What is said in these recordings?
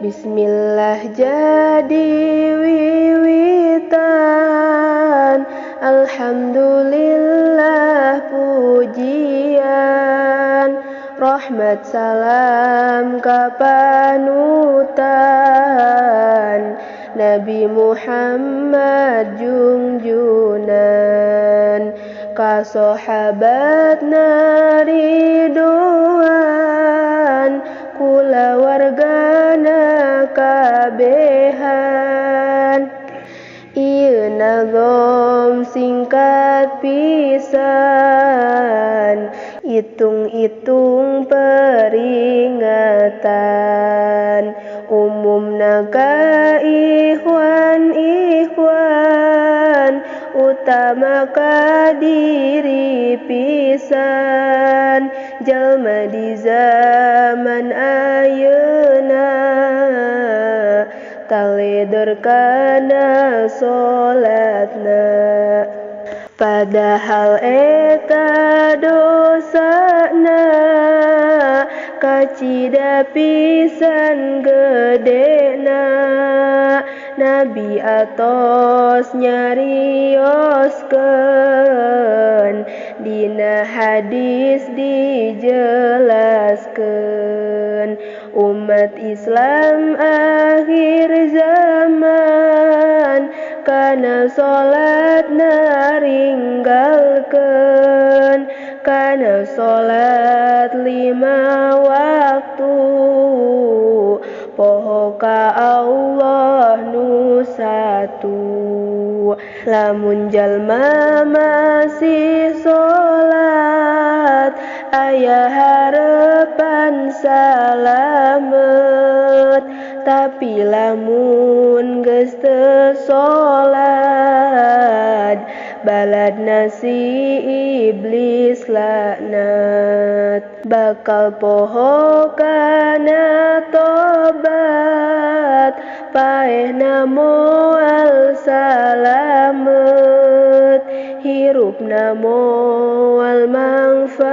Bismillah jadi wiwitan, alhamdulillah pujian, rahmat salam kapanutan Nabi Muhammad junjunan, ka sahabatna ridwan, kulawargana kabehan. Ieu nazom singkat pisan, itung-itung peringatan, umumna ka ikhwan-ikhwan, utama ka diri pisan, jalma di zaman ayeuna taledor kana salatna. Padahal eta dosana kacida pisan gedena, Nabi atos nyarioskeun, dina hadis dijelaskeun, umat Islam akhir zaman kana salatna ringgalkeun, kana salat 5 waktu poho ka Allah nu satu. Lamun jalma masih salat aya harepan salamet, tapi lamun geus teu salat baladna si iblis laknat, bakal poho kana tobat, paehna moal salamet, hirupna moal mangfaat,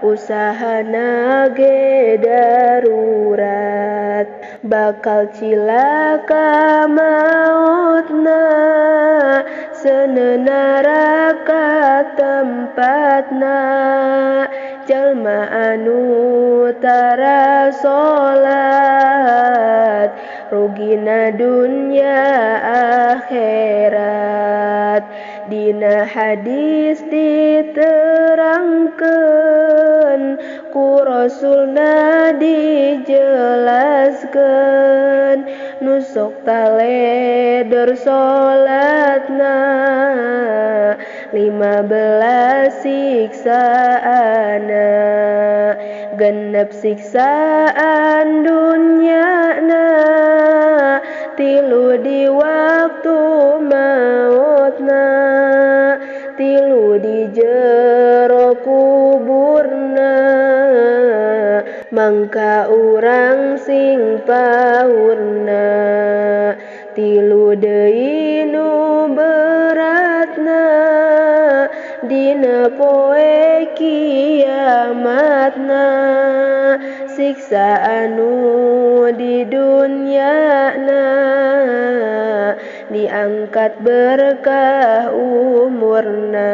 usahana ge darurat, bakal cilaka mautna, seuneu neraka tempatna, jalma anu tara salat rugina dunya akhirat. Dina hadis diterangkeun, ku Rasulna dijelaskeun, nu sok taledor salatna 15 siksaana, genep siksaan dunyana, 3 di waktu mautna, 3 di jero kuburna, mangka urang sing paurna, 3 deui nu beratna, dina poe kiamatna, siksa anu di dunyana diangkat berkah umurna,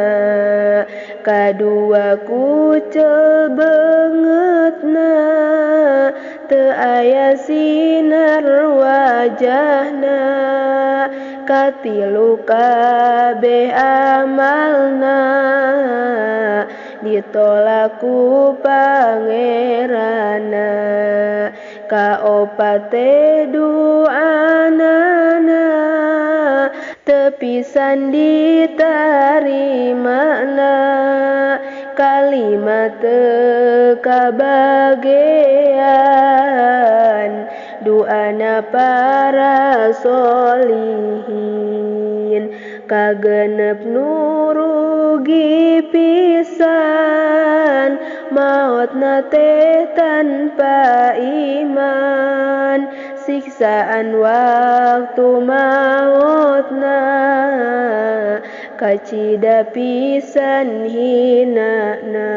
kadua kucel beungeutna, teu aya sinar wajahna, katilu kabeh amalna ditolak ku pangeranna, kaopat teh duanana teu pisan ditarimana, kalima teu kabagean duana para solihin, kagenep nu rugi pisan, maotna teh tanpa iman, siksaan waktu maotna kacida pisan hinana.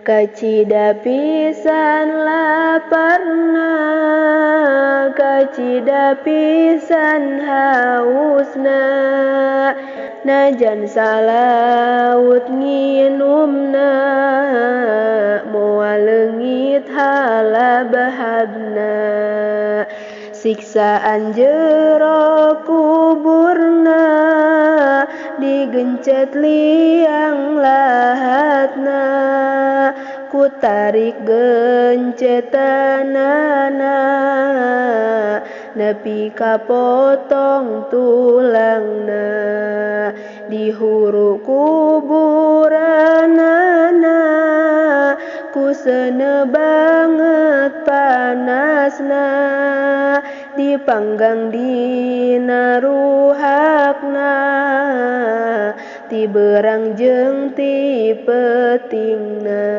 Kacida pisan laparna, kacida pisan hausna, najan salaut nginumna, moal leungit halabahabna. Siksaan jero kuburna, digencet liang lahatna, ku tarik gencetanana, nepi ka potong tulangna. Dihuru kuburanana, ku seuneu banget panasna, dipanggang dina ruhakna, ti berang jeung ti peutingna.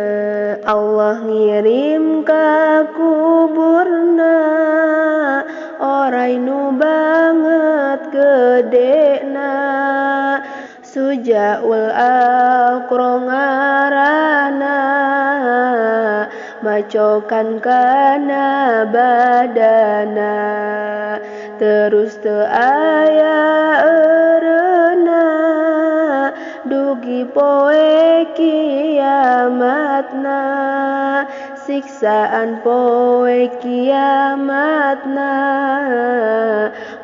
Allah ngirim ka kuburna orai nu banget gedena, Sujaul Aqra ngaranna, macokan kana badana, terus teu aya eureuna, dugi poe kiamatna. Siksaan poe kiamatna,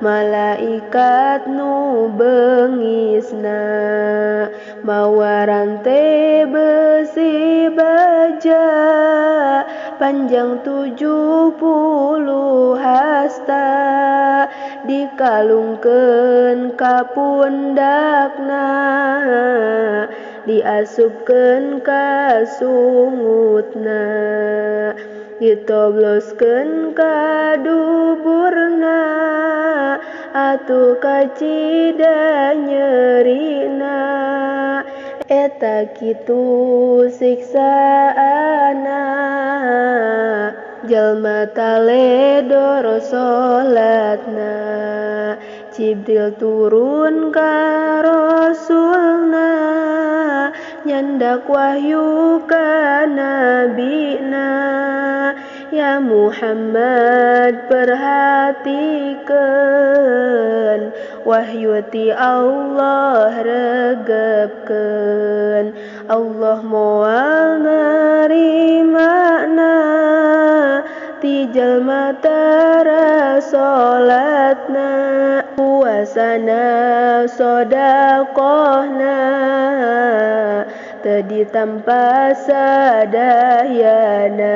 malaikat nu beungisna, mawa rante besi baja panjang 70 hasta, dikalungkeun ka pundakna, diasupkeun ka sungutna, ditobloskeun ka duburna, atuh kacida nyerina. Eta kitu siksaana jalma taledor salatna. Jibril turun ka Rasulna, nyandak wahyu ka nabina. Ya Muhammad perhatikeun, wahyu ti Allah regepkeun. Allah moal narimana ti jalma tara salatna, puasana sedekahna, teu ditampa sadayana.